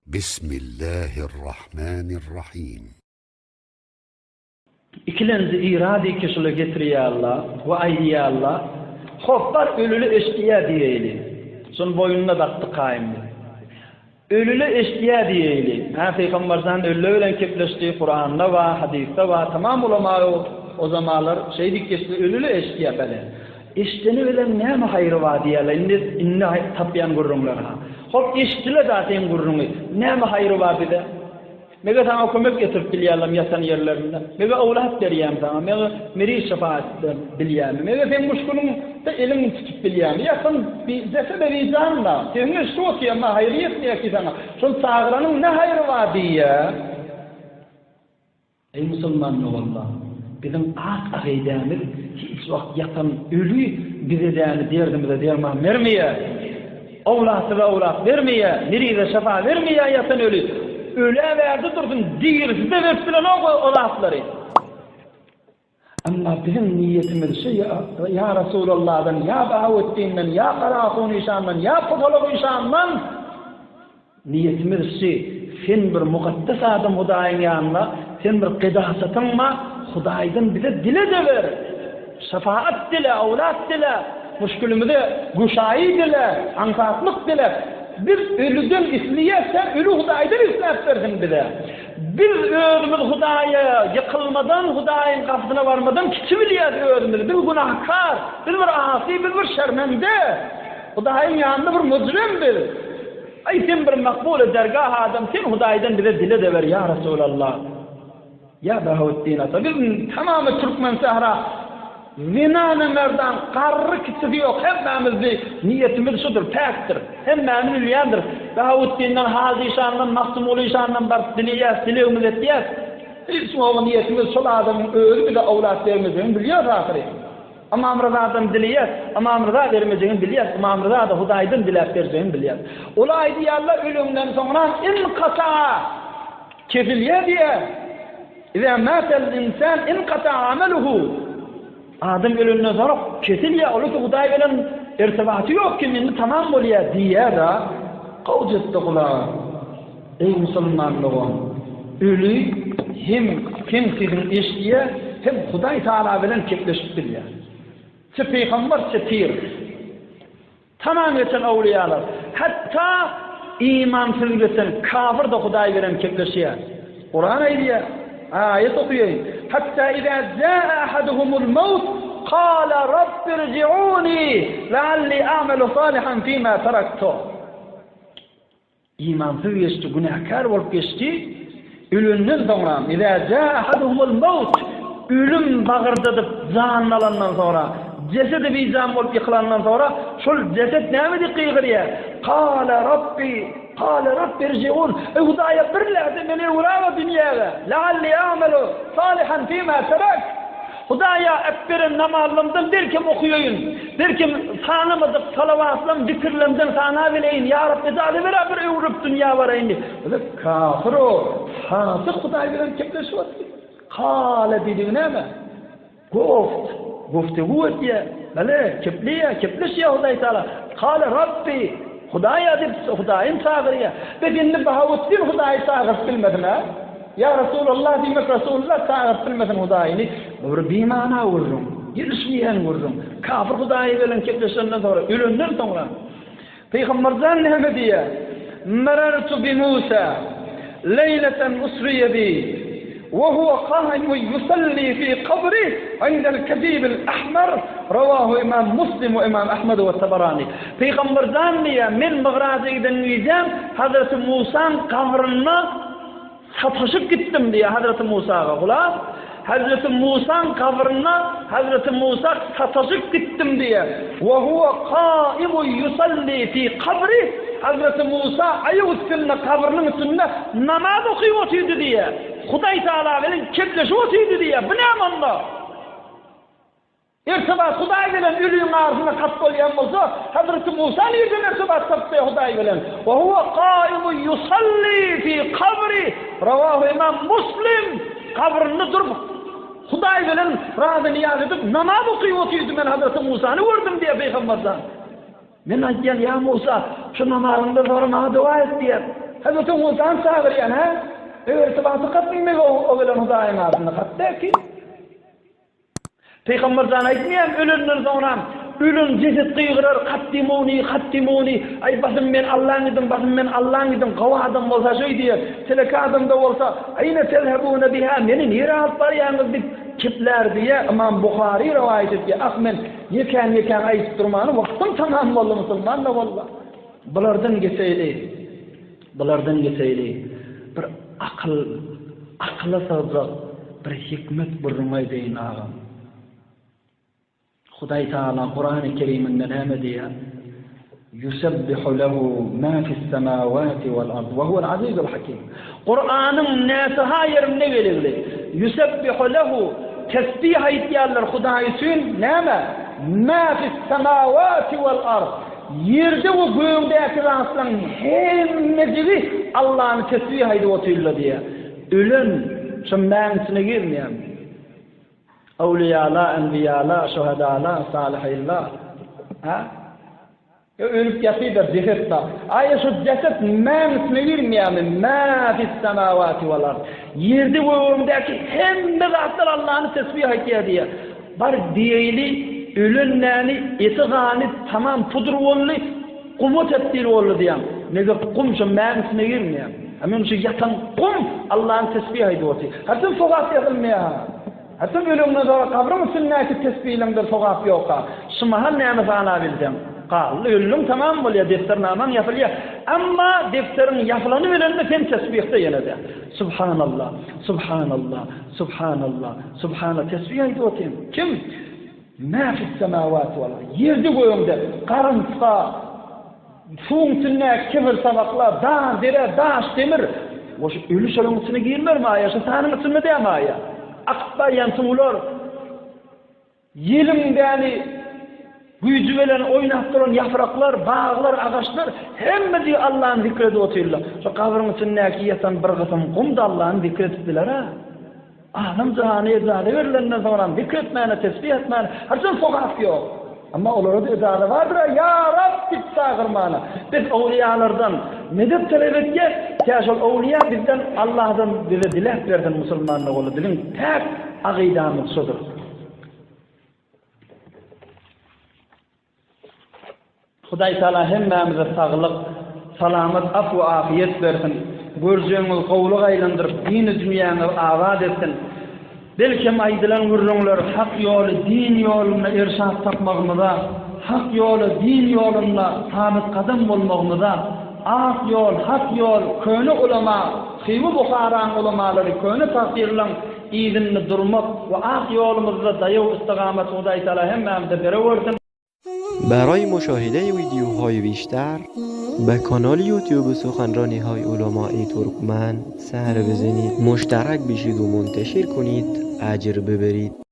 Bismillahirrahmanirrahim. Ikilenji iradiki şula getirýärler we aýdýarlar, Hop, bar ölüli eşidýär diýeýli. Şony boýnuna dakdy kaýym biz. Ölüli eşidýär diýeýli. Hä, Pygamberjan ölüler bilen kepleşdi, Kuranda bar, hadysda bar, tamam ulama o zamanlar şeý diýip geçdi, ölüli eşidýär bele. Eşideni bilen näme haýry bar diýýärler, indi indi tapýan gürrüňler ha. Hop, eşitdiler-dä seň gürrüňi, näme haýry bar bize? Mege saňa kömek getirip bilýärlermi ýatan ýerlerinde? Mege owlat berýärmi saňa? Mege meriz şepagat berip bilýärmi? Mege seň muşkuluňda eliň tutup bilýärmi? Ýatan bi jesede bijan-da, sesiňi eşidip otyr, emma haýry ýetmeýär ki saňa. Şol çagyranyň ne haýry bar diýýär. Eý musulman doganlar! Biziň ak akydämiz hiç wagt ýatan öli bize däni derdimize derman bermeýär. Owlatsyza owlat bermeýär, merize şypa bermeýär ýatan öli. Ölä bärde dursun, dirisi-de berip bilenok o zatlary. Emma biziň niýetimiz şu ýa Resulallahdan, ýa Bahaweddindan, ýa Garahun işandan, ýa Posalak işandan niýetimiz şu, sen bir mukaddes adam Hudaýyň ýanynda, sen bir gedasatyň bar, Hudaýdan bize dile-de ber. Şefaat dile, owlat dile, müşgilimize güşaýy dile, aňsatlyk dile. Biz ölüden isleýäs, sen öli Hudaýdan isläp bersin bize. Biz özümiz Hudaýa ýykylmadan, Hudaýyň gapysyna barmadan kiçi bilýäris özümizi. Biz günäkär, biz bir asy, biz bir şermende. Hudaýyň ýanynda bir müjrim biz. Aý, sen bir makbuly dergah adam, sen Hudaýdan bize dile-de ber, ýa Resulallah. Ýa Bahaweddin ata, biz tamamy türkmen sähra zenany merdan, garry kiçisi ýok, hemmämizdi niýetimiz şudur, päkdir. Hemmämiz bilýändiris. Bahawetdinden, Hajy işandan, Magtymguly işandan baryp dileýäs, dilegimizi etýäs. Hiç oňa niýetimiz şol adamyň özi bize owlat bermejegini bilýäris ahyry. Ymam Ryzadan dileýäs, Ymam Ryza bermejegini bilýäs, Ymam Ryza-da Hudaýdan diläp berjegini bilýäs. Olar aýdýarlar öleňden soňra inkata kesilýär diýýär. Iza matal insan inkata amaluhu. Adam ölenden soňra kesilýär, ol ise Hudaý bilen irtibaty ýok kim indi tamam bolýar diýýär-de, gowja etdi gulaga. Eý musulman dogan, öli hem seň sesiňi eşidýär, hem Hudaý Tagala bilen gepleşip bilýär. Çe pygamber, çe pir. Tamam geçen awliýalar, hatda imansyz geçen kafir-de Hudaý bilen kepleşýär. Kuran aýdýar, aýat okaýaýyn, Hatda iza jaa ahaduhumul mawt, kala rabbi irji'uni, lealli a'melu salihan fima taraktu. Imansyz geçdi, günäkär bolup geçdi. Ölenden soňram, Izâ jâe ahaduhumul mawt, ölüm bagyrdadyp janyny alandan soňra, jesedi bijan bolup ýykylandan soňra, şol jeset näme diýip gygyrýar? Kâle Rabbi, kâle Rabbi irji'un, Eý Hudaýa, bir lähze meni öwräge dünýäge, lealli a'melu salihan fîmâ terekt. Hudaýa äpberen namazlarymdan belkem okaýaýyn, belkem sanamadyk salawatlarym, zikirlerimden sanabileýin, ýa Rabbi ejazat ber-ä bir öwrülip dünýä baraýyn diýip. Ol kafir-o, fasyk Hudaý bilen gepleşip otyr. Kale diýdigi näme? Goft, goftegu edýär, bale, kepleýär, kepleşýär Hudaý Taala. Kale Rabbi, Hudaýa diýip Hudaýyny çagyrýar. Bes indi Bahawetdin Hudaýy çagyryp bilmesin-ä? Ýa Resulallah diýmek Resulullah çagyryp bilmesin Hudaýyny bu bir bimana gürrüň, gelişmeýän gürrüň. Kafir Hudaýy bilen kepleşenden soňra, ölenden soňra Pygamberjan näme diýýär? Merertu bi Musa leýleten usriýe bi we huwa kaimun yusalli fi kabri indel kezibil ahmar rawahu imam Muslim we imam Ahmed we Tabarani. Pygamberjan diýýär, men Migraja giden gijäm Hazreti Musaň gabrynda Sataşyp gitdim diýýär Hazreti Musaga. Gulak, Hazreti Musaň gabryna Hazreti Musa sataşyp gitdim diýýär. Wa huwa kaimun yusalli fi kabri, Hazreti Musa aýak üstünde gabrynyň üstünde namaz okyp otyrdy diýýär. Hudaý Tagala bilen kepleşip otyrdy diýýär. Bu näme onda? Irtibat Hudaý bilen ölüň arasynda kat bolýan bolsa, Hazreti Musa nirden irtibat tapdy Hudaý bilen? Wa huwa kaimun yusalli fi kabri, rawahu Imam Muslim, gabrynda durup Hudaý bilen razy-nyýaz edip namaz okyp otyrdy men Hazreti Musany gördüm diýýär Pygamberjan. Men aýdýan, ýa Musa, şu namazyňdan soňra maňa doga et diýýär. Hezreti Musany çagyrýan, hä? Irtibaty gatmymy o bilen Hudaýyň arasynda? Gatdy ki. Pygamber jan aýtmaýarmy ölenden soňram ölen jeset gygyrar katdimuni katdimuni aý basym men Allaň idim basym men Allaň idim gowy adam bolsa şeý diýer teleke adamda bolsa aýne tezhebune biha meni nirä alyp barýaňyz diýip kiplär diýýär Ymam Buhary rowaýat etýär ah men ýekän ýekän aýdyp durmany wagtym tamam boldy musulman da boldy bulardan geçeýli Bulardan geçeýli, bir akyl, akyla sygjak bir hikmet gürrüň aýdaýyn agam. Hudaý Tagala Kurany Keriminde näme diýýär? Ýusebbihu lehu ma fis-semawati wal-ard we huwal azizul hakim. Kuranyň näçe-ha ýerinde geligli. Ýusebbihu lehu tesbih aýtýarlar Hudaý üçin näme? Ma fis-semawati wal-ard. Ýerde we gögdäki zatlaryň hemmejigi Allany tesbih aýdyp otyrlar diýýär. Ölen şo mäň içine girmeýärmi? Öwlüýala, enbiýala, şuhadala, salyhynla. Hä? Ýa ölüp ýatydyr jeset-da. Aýa şo jeset mäň içine girmeýärmi? Mä fis-semawati wal-ard. Ýerde we gögdäki hemme zatlar Allany tesbih aýtýar diýýär. Bar diýeýli, ölen näni, eti-gany tamam pudr boldy, guma tebdil boldy diýýäň. Meger gum şo mäň içine girmeýär. A men şu ýatan gum Allany tesbih aýdyp otyr. Haçan sogap ýazylmaýar-ha? Haçan öleňden soňra gabryň içindäki tesbihleriňden sogap ýok-a? Şu mahal näme sanabilseň, galdy, öldüň tamam bolýar, depdernamaň ýapylýar. Emma depderiň ýapylany bilen-de sen tesbihde ýene-de. Subhanallah, Subhanallah, Subhanallah, Subhana tesbih aýdyp otyň. Kim? Mä fis-semawati wal ard. Ýerde gögde garynçga, suwuň içindäki kebir tabaklar, dag, dere, daş, demir. Goş öli şolaryň içine girmermi aýa? Şu sanyň içinde dämi aýa? Akyp barýan suwlar. Ýeliň däli güýji bilen oýnap duran ýapraklar, baglar, agaçlar hemmesi Allany zikr edip otyrlar. Şo gabryň içindäki ýatan bir gysym gum-da Allany zikr edip biler-ä. Alem-jahana ejaza berilenden soňram zikr etmäne, tesbih etmäne haçan sogap ýok. Emma olara-da ejaza bardyr-a, Ýa Rab diýip çagyrmana. Biz öwlüýalardan medet talap etýäs, tä şol öwlüýa bizden Allahdan bize diläp bersin musulmanlyk oly biziň täk akydamyz şodur. Hudaý Taala hemmämize saglyk, salamat, af we afiýet bersin. Görjegiňizi gowulyk aýlandyryp, dini dünýäňizi abat etsin. Belkem aýdylan gürrüňler hak ýoly, din ýolunda irşat tapmagymyza, hak ýoly, din ýolunda sabyt gadam bolmagymyza, ak ýol, hak ýol, köne ulama, Hywa Buharaň ulamalary, köne tagtyrlaň yzynda durmak we ak ýolumyzda daýaw istigamat Hudaý Taala hemmämize berewersin. برای مشاهده ویدیوهای بیشتر به کانال یوتیوب سخنرانی های علمای ترکمن سر بزنید مشترک بشید و منتشر کنید اجر ببرید.